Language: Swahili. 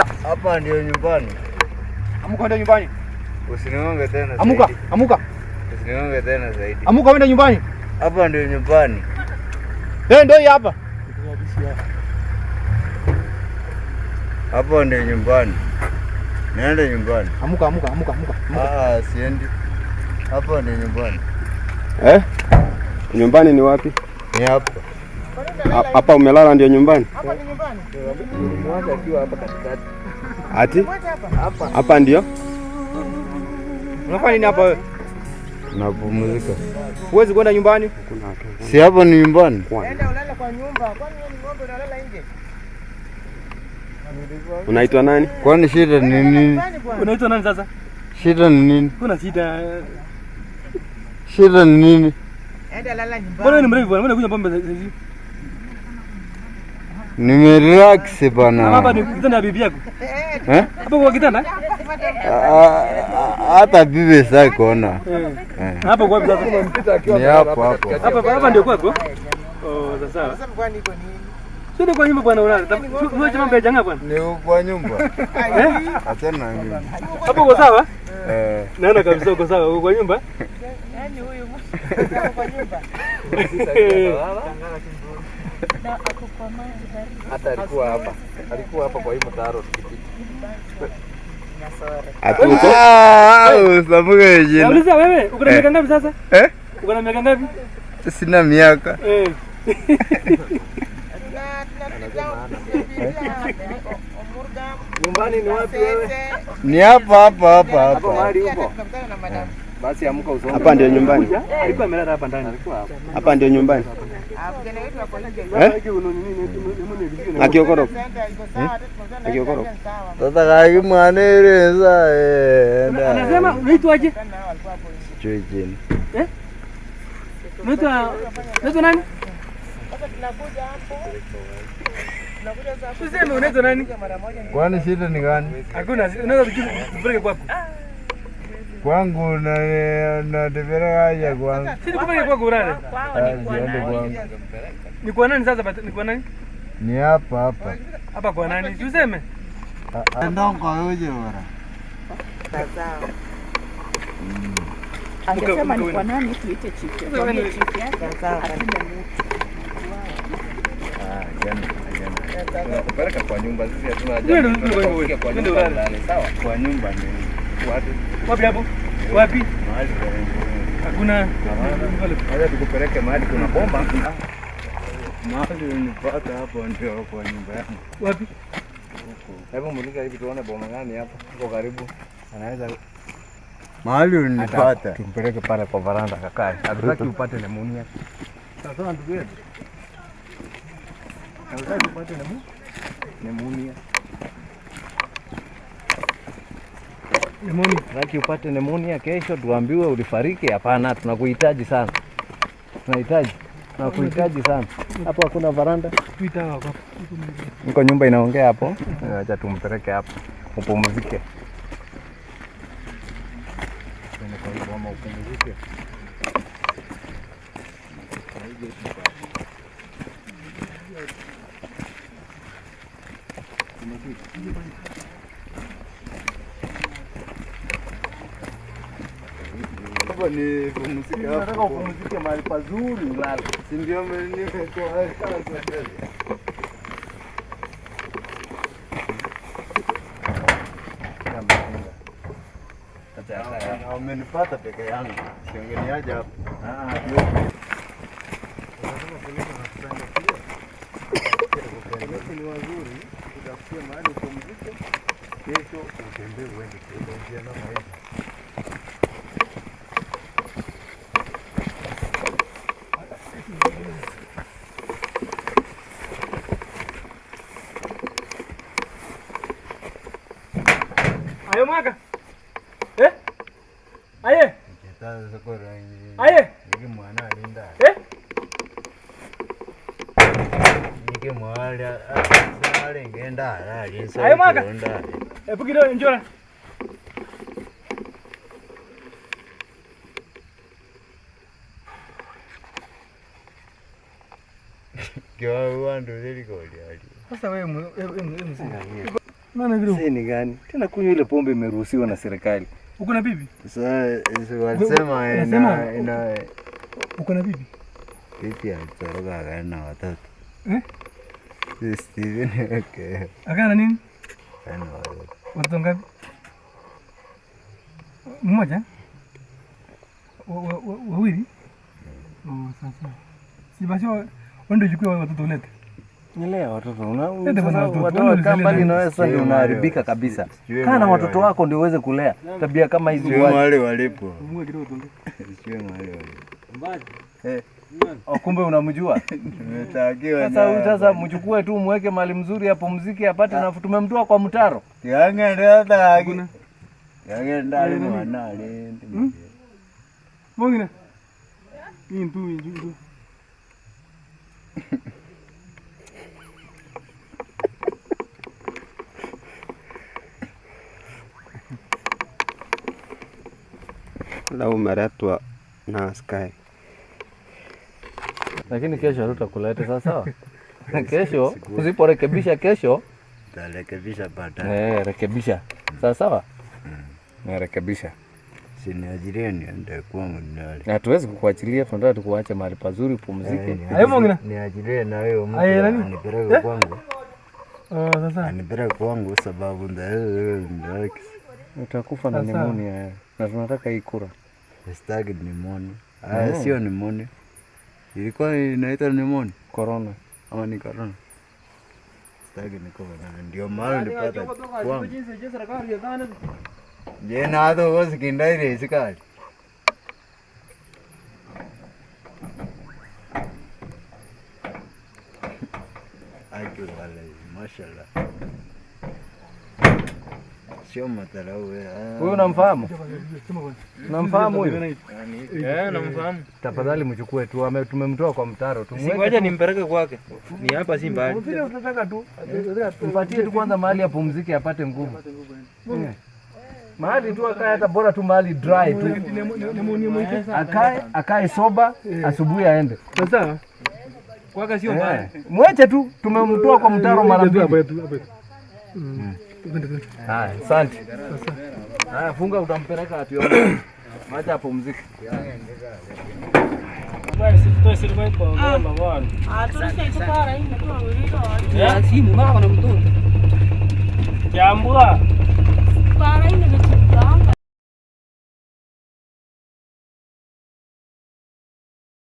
Kabisa. Hapa ndio nyumbani. Amuka uende nyumbani. Usinigonge tena zaidi. Amuka, amuka. Usinigonge tena zaidi. Amuka uende nyumbani. Hapa ndio nyumbani. Eh, ndio hii hapa. Hapa ndio nyumbani. Naenda nyumbani. Amuka, amuka, amuka, amuka. Ah, siendi. Hapa ndio nyumbani. Eh? Nyumbani ni wapi? Ni hapa. Hapa umelala ndio nyumbani? Hapa ni nyumbani. Mmoja akiwa hapa katikati. Ati? Hapa. Hapa ndio? Unafanya nini hapa wewe? Napumzika. Huwezi kwenda nyumbani? Si hapa ni nyumbani. Nenda ulale kwa nyumba. Kwani wewe ni ng'ombe unalala nje? Unaitwa nani? Kwani shida ni nini? Unaitwa nani sasa? Shida ni nini? Kuna shida. Shida ni nini? Enda lala nyumbani. Mbona ni mrefu bwana? Mbona unakunywa pombe sasa? Nimerelax bana. Hapa ni kitanda ya bibi yako. Eh? Hapo kwa kitanda? Hata bibi sasa kuona. Hapo kwa sasa. Ni hapo hapo. Hapa hapa ndio kwako? Oh, sasa. Sasa kwani iko nini? Sio kwa nyumba bwana unalala. Wewe mambo ya janga bwana. Ni kwa nyumba. Achana na mimi. Hapo uko sawa? Eh. Naona kabisa uko sawa. Uko kwa nyumba? Nani huyu? Kwa nyumba. Na ako kwa maji baridi. Hata alikuwa hapa. Alikuwa hapa kwa hii mtaro tukipita. Ati uko? Ah, usamuke jina. Nauliza wewe, uko na miaka ngapi sasa? Eh? Uko na miaka ngapi? Sina miaka. Eh. Nyumbani ni wapi wewe? Ni hapa hapa hapa Hapo hapa. mahali upo. Basi amka usonge. Hapa ndio nyumbani. Alikuwa amelala hapa ndani. Alikuwa hapa. Hapa ndio nyumbani. Eh? Akiokoro. Akiokoro. Sasa kaki mwana ile sasa. Anasema unaitwaje? Chui chini. Eh? Unaitwa nani? Sasa tunakuja hapo. Tunakuja sasa. Useme unaitwa nani? Kwani shida ni gani? Hakuna, unaweza kupeleka kwako. Kwangu na natembelea kwangu. Si nikupeleke kwako ulale. Siende kwangu. Ni kwa nani sasa? Ni kwa nani? Ni hapa hapa. Hapa kwa nani? Si useme. Ndongo yoje bora. Angesema ni kwa nani tuite chifu. Tuambie chifu yake. Atume mtu. Ah, jana jana. Tunakupeleka kwa nyumba sisi hatuna haja. Kwa nyumba ulale, sawa? Kwa nyumba ni wapi? Wapi hapo? Wapi? Mahali kwa nyumba. Hakuna. Haja tukupeleke mahali kuna bomba. Mahali unipata hapo ndio kwa nyumba yangu. Wapi? Hebu mulika hivi tuone boma gani hapo. Uko karibu. Anaweza mahali unipata. Tumpeleke pale kwa varanda kakae. Hatutaki upate pneumonia. Sasa ndugu yetu. Hatutaki upate pneumonia. Pneumonia. Hatutaki upate pneumonia kesho tuambiwe ulifariki. Hapana, tunakuhitaji sana. Tunahitaji. Tunakuhitaji sana. Hapo hakuna varanda. Tuita hapo. Niko nyumba inaongea hapo. Acha tumpeleke hapo. Upumzike. Kwa hivyo ama upumzike. Hapa ni pumzike hapo. Nataka upumzike mahali pazuri ulale. Si ndio nimetoa. Na umenipata peke yangu. Siongeniaje hapo? Ah, ni wazuri, utafikia mahali upumzike, kesho utembee uende njia na maisha. Ayo mwaka. Eh? Aye. Aye. Niki mwana alinda. Eh? Niki mwana alingenda alisa. Ayo mwaka. Hebu kidogo njoo. Kwa wandu zili koli ali. Sasa wewe mzee. Nani vile? Sasa ni gani? Tena kunywa ile pombe imeruhusiwa na serikali. Uko na bibi? Sasa walisema ina uko na bibi? Bibi alitoroka akaenda na watoto. Eh? Steven okay. Akaenda nini? Akaenda watoto. Watoto ngapi? Mmoja? Wawili? Oh, sasa. Si basi wewe ndio uchukue watoto ulete. Nilea watoto. Lete bwana watoto. Watoto kama mbali na wewe sasa ndio unaharibika kabisa. Kaa na watoto wako ndio uweze kulea. Tabia kama hizi Sio mahali walipo. Mungu kidogo tuongee. Sio mahali walipo. Eh. Kumbe unamjua? Nimetakiwa. Sasa sasa mchukue tu muweke mahali mzuri apumzike apate nafuu. Tumemtoa kwa mtaro. Yange ndio Yange ndali mwana ali. Mwingine. Intu. Lau umeletwa na askari. Lakini kesho hatutakuleta sawa sawa. Kesho usiporekebisha kesho tarekebisha baadaye. Eh, rekebisha. Sawa sawa? Rekebisha. Siniajirie niende kwangu nilale. Hatuwezi kukuachilia, tunataka tukuache mahali pazuri upumzike. Ayo mwingine. Niajirie na wewe mtu anipeleke kwangu. Sasa. Anipeleke kwangu sababu ndio utakufa na pneumonia na tunataka hii kura. Sitaki pneumonia. Ah, sio pneumonia. Ilikuwa inaitwa pneumonia. Corona. Ama ni corona. Sitaki nikufa na ndio maana nilipata kwangu. Je, na hata uwezi kindaire isikali. Aki wale, mashallah. Sio matarau wewe. Huyu unamfahamu? Unamfahamu huyu? Eh, namfahamu. Tafadhali mchukue tu, tumemtoa kwa mtaro. Tumweke. Ngoja nimpeleke kwake. Ni hapa si mbali. Vile utataka tu. Mpatie tu kwanza mahali apumzike apate nguvu. Mahali tu akae, hata bora tu mahali dry tu. Akae soba, asubuhi aende. Sasa kwake sio mbali. Mwache tu, tumemtoa kwa mtaro mara mbili. Haya, asante. Haya, funga utampeleka atione. Acha apumzike. Simu baba na mtoto. Jambua.